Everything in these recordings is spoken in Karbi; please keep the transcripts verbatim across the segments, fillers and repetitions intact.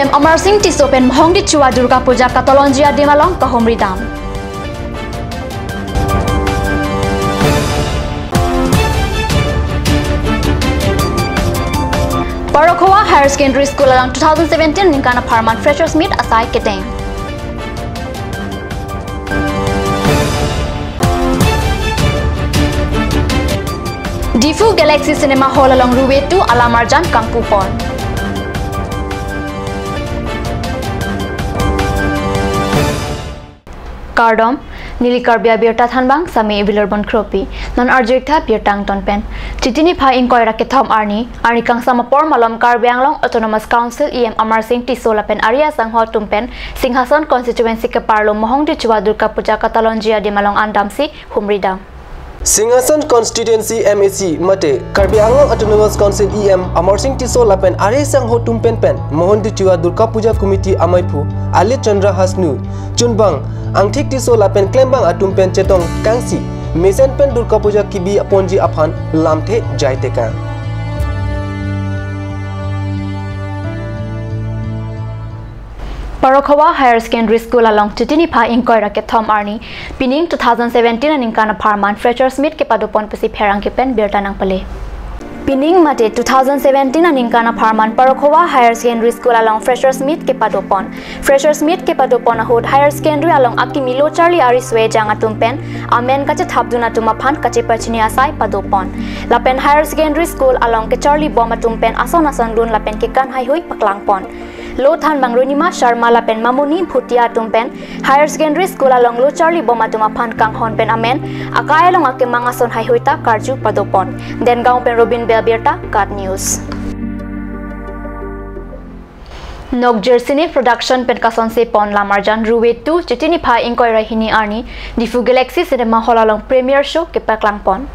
M Amarsing Tisso pen Mohongdijua Durga Puja katolonji adim along kahumri dam. Parokhowa Higher Secondary School along two thousand seventeen aningkan apharman Freshers Meet asai keteng. Diphu Galaxy Cinema Hall along Ruve two alam arjan kangpupon. Kardom, neli Karbi Abirta thanbang Sami Evilor Bon Kropi. Non arjuik tha birta angton pen. Chiti niphai ingkoi ra kethom arni, arni kangsam apor malom Karbi Anglong Autonomous Council E M Amarsing Tisso lapen ari asangho atum pen Singhason constituency keparlo Mohongdijua Durga Puja katolonji adim along an damsi humri dam. Singhason constituency M A C mate Karbi Anglong Autonomous Council E M Amarsing Tisso lapen ari asangho atum pen pen Mohongdijua Durga Puja Committee amaiphu Alit Chandra Hasnu, chunbang Angthik Tisso lapen klembang atum pen chetong kangsi mesen pen Durga Puja kebi ponji aphan lamthe jai tekang. Parokhowa Higher Secondary School along chiti niphai ingkoi ra kethom arni, pining two thousand seventeen aningkan apharman Freshers Meet kepadopon pusi pherangke pen birta nangpale. Pining mate two thousand seventeen aningkan apharman Parokhowa Higher Secondary School along Freshers Meet kepadopon. Freshers Meet kepadopon ahut Higher Secondary along akimi lo charli ari sue jang atum pen amen kachethapdun atum aphan kachepachini asai padopon. Lapen Higher Secondary School along kecharli bom atum pen ason asondun lapen kekan heihui paklangpon. Lo thanbang Ronima Sharma lapen Mamoni Bhutia atum pen Higher Secondary School along lo charli bom atum aphan kanghon pen amen akai along akemang ason heihui ta karju padopon. Dengaon pen Robin Bey birta, KAT News. Nokjir Cine Production pen kasonse pon lam arjan Ruve two chiti niphai ingkoi ra hini arni Diphu Galaxy Cinema Hall along premiere show kepaklangpon.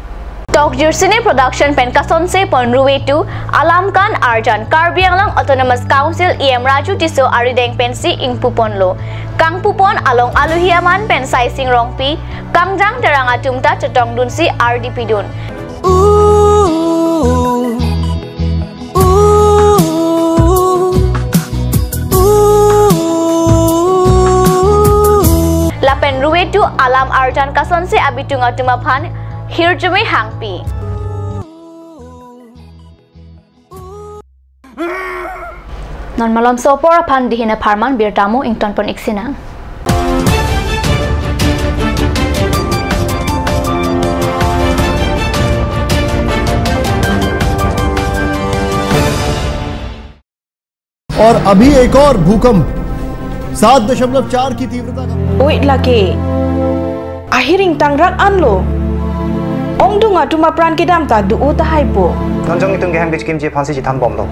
Tokjir Cine Production pen kasonse pon Ruve two alam kan arjan Karbi Anglong Autonomous Council E M Raju Tisso arideng pensi ingpuponlo. Kangpupon along alohi aman pen Saising Rongpi, Kangjang Terang atum ta chetongdunsi ardi pidun. Lapen Ruve two alam arjan kasonse abitung atum aphan hirjume hangpi. Non malomso apor aphan dihin apharman birta mo ingtonpon iksinang. और अभी एक और भूकंप सात दशमलव चार की तीव्रता का। Oi lake. Ahiring tangrak anlo. Ongdung atum apran kedam ta do-o tahai po. Non jong itum ke hem kechikimji aphansi chethambomlo.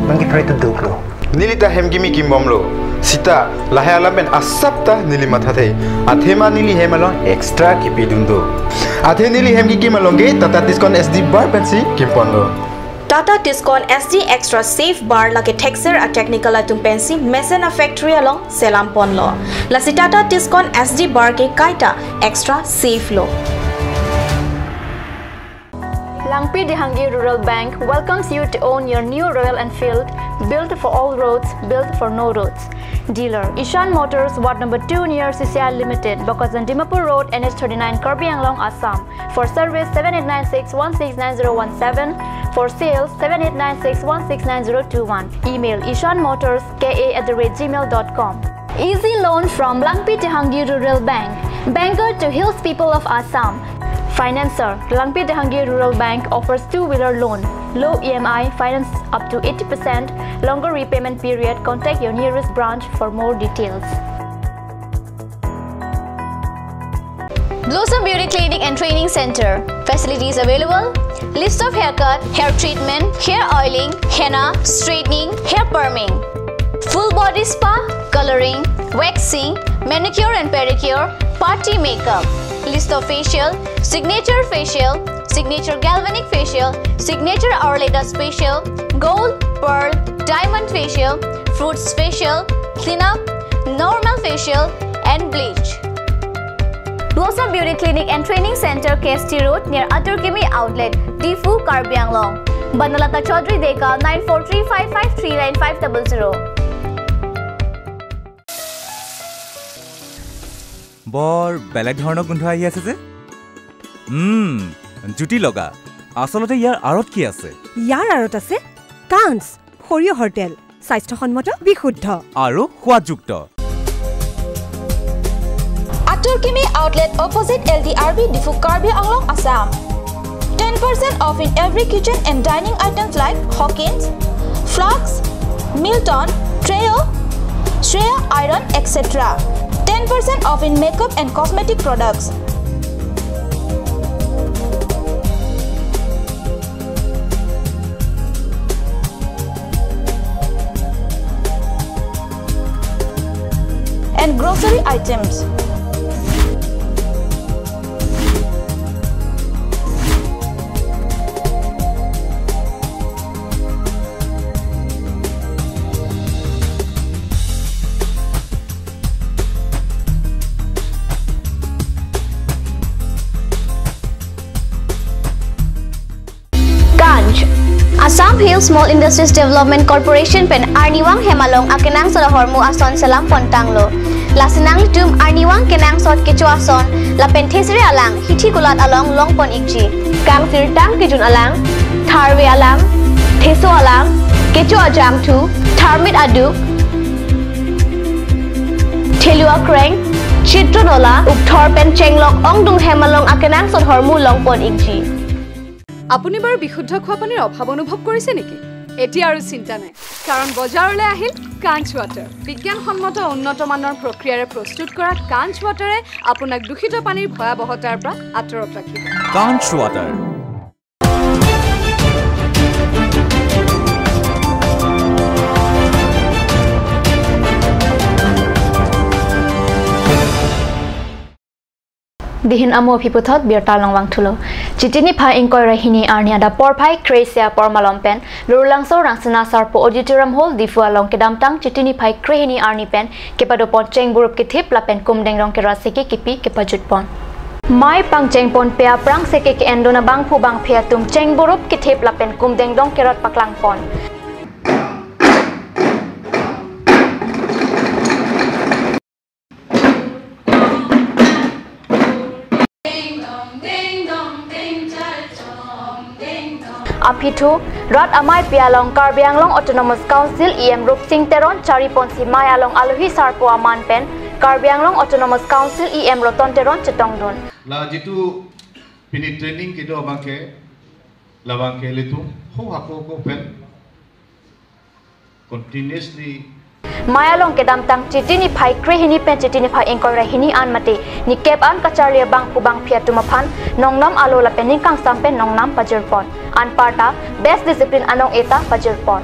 Non ke pray to do lo. Neli ta hem kimi kimbomlo. Sita lahai alam pen asap ta neli mathathe. Athema neli hem along extra kipidun do. Athe neli hem kikim along ke Tata Tiscon S D bar pensi kimponlo. Tata Tiscon S D Extra Safe Bar lake thekser a-technical atum pensi mesen a-factory along selamponlo. Lasi Tata Tiscon S D Bar ke kaita extra safe lo. Langpi Dehangi Rural Bank welcomes you to own your new Royal Enfield, built for all roads, built for no roads. Dealer, Ishan Motors, Ward number two near C C I Limited, Bokajan Dimapur Road, N H thirty-nine, Karbi Anglong, Assam. For service, seven eight nine six one six nine zero one seven. For sales, seven eight nine six one six nine zero two one. Email, ishan motors K A at the rate gmail dot com. Easy loan from Langpi Dehangi Rural Bank, banker to hills people of Assam. Financer, Langpi Dehangi Rural Bank offers two-wheeler loan, low E M I, finance up to eighty percent, longer repayment period. Contact your nearest branch for more details. Blossom Beauty Clinic and Training Center. Facilities available: list of haircut, hair treatment, hair oiling, henna, straightening, hair perming, full body spa, coloring, waxing, manicure and pedicure, party makeup, list of facial, signature facial, signature galvanic facial, signature or latest facial, gold, pearl, diamond facial, fruits facial, cleanup, normal facial, and bleach. Blossom Beauty Clinic and Training Center, K S T Road, near Atur Kimi Outlet, Diphu, Karbi Anglong. Banalata Chaudhary Deka, nine four three five five three nine five double zero. বৰ বেলেগ ধৰণৰ গোন্ধ আহি আছে যে। উম, জুতি লগা। আচলতে ইয়াৰ আঁৰত কি আছে? ইয়াৰ আঁৰত আছে কাঞ্চ সৰিয়হৰ তেল, স্বাস্থ্যসন্মত, বিশুদ্ধ। আৰু সোৱাদযুক্ত। Atur Kimi Outlet, opposite L D R B, Diphu, Karbi Anglong, Assam. Ten percent off in every kitchen and dining items like Hawkins, Flask, Milton, Treo, Shreya Iron, et cetera. Ten percent off in makeup and cosmetic products. And grocery items. Kanch. Assam Hill Small Industries Development Corporation pen arnivang hem along akenangsot ahormu ason selam pon tanglo. Lasi nanglitum arnivang kenangsot kecho ason lapen thesere alang hithi kulat along long pon ikji. Kangsirtang kejun alang, tharve alang, theso alang, kecho ajangthu, tharmit aduk, thelu akreng, chitron ola, ukthor pen chenglok ongdung hem along akenangsot ahormu long pon ikji. আপুনি বাৰু বিশুদ্ধ খোৱা পানীৰ অভাৱ অনুভৱ কৰিছে নেকি? এতিয়া আৰু চিন্তা নাই, কাৰণ বজাৰলৈ আহিল কাঞ্চ ৱাটাৰ। বিজ্ঞানসন্মত উন্নত মানৰ প্ৰক্ৰিয়াৰে প্ৰস্তুত কৰা কাঞ্চ ৱাটাৰে আপোনাক দূষিত পানীৰ ভয়াৱহতাৰ পৰা আঁতৰত ৰাখিব। কাঞ্চ water. Dihin amo aphi puthot birta along vangthulo. Chiti niphai ingkoi ra hini arni adap porphai kre-isi apor malom pen, Lurlangso Rangsina Sarpo Auditorium Hall, Diphu along kedamtang Chiti niphai kre-hini arni pen kepadopon chengburup kethip lapen kumdengdong kerat seke kepi kepajutpon. Mei pangchengponpe aphrang seke ke-endun abangphu bangphi atum chengburup kethip lapen kumdengdong kerat paklangpon. Aphi thu, rat ameipi along Karbi Anglong Autonomous Council E M Rupsing Teron chariponsi mei along alohi sarpo aman pen Karbi Anglong Autonomous Council E M Roton Teron chetongdun. La jitu pini training kedo abangke, labangke ilitum ho hako ko pen continuously. Mei along kedamtang Chiti niphai kre-hini pen Chiti niphai ingkoi ra hini an mate nikep an kacharli abangphu bangphi atum aphan nongnam alo lapen ning kangsam pen nongnam pajirpon. Anparta best discipline anong-e ta pajirpon.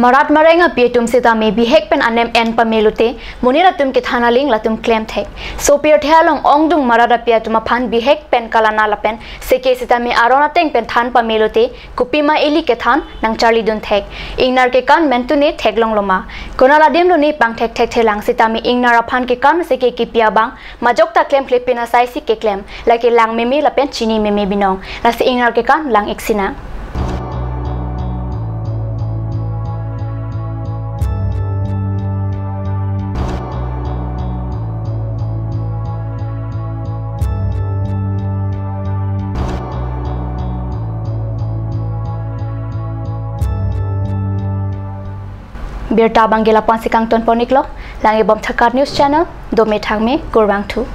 Marat mareng api atum sitame bihek pen anem en pamelote, monit atum kethan aling latum klemthek. Sopirthe along ongdung marat api atum aphan bihek pen kalana lapen seke sitame aron ateng pen than pamelote, kopima ili kethan nangcharlidunthek. Ingnar kekan mentune theklongloma. Konat adim lone pangthekthekthelang sitame ingnar aphan kekan seke kepi abang majok ta klemkle pin asaisi keklem, lake lang meme lapen chini meme binong. Lasi ingnar kekan lang-ik sinang. Birta abangke lapu-ansi kangtonpon-iklo, lang-ibom Thakat News Channel, dome thakme, kurvangthu.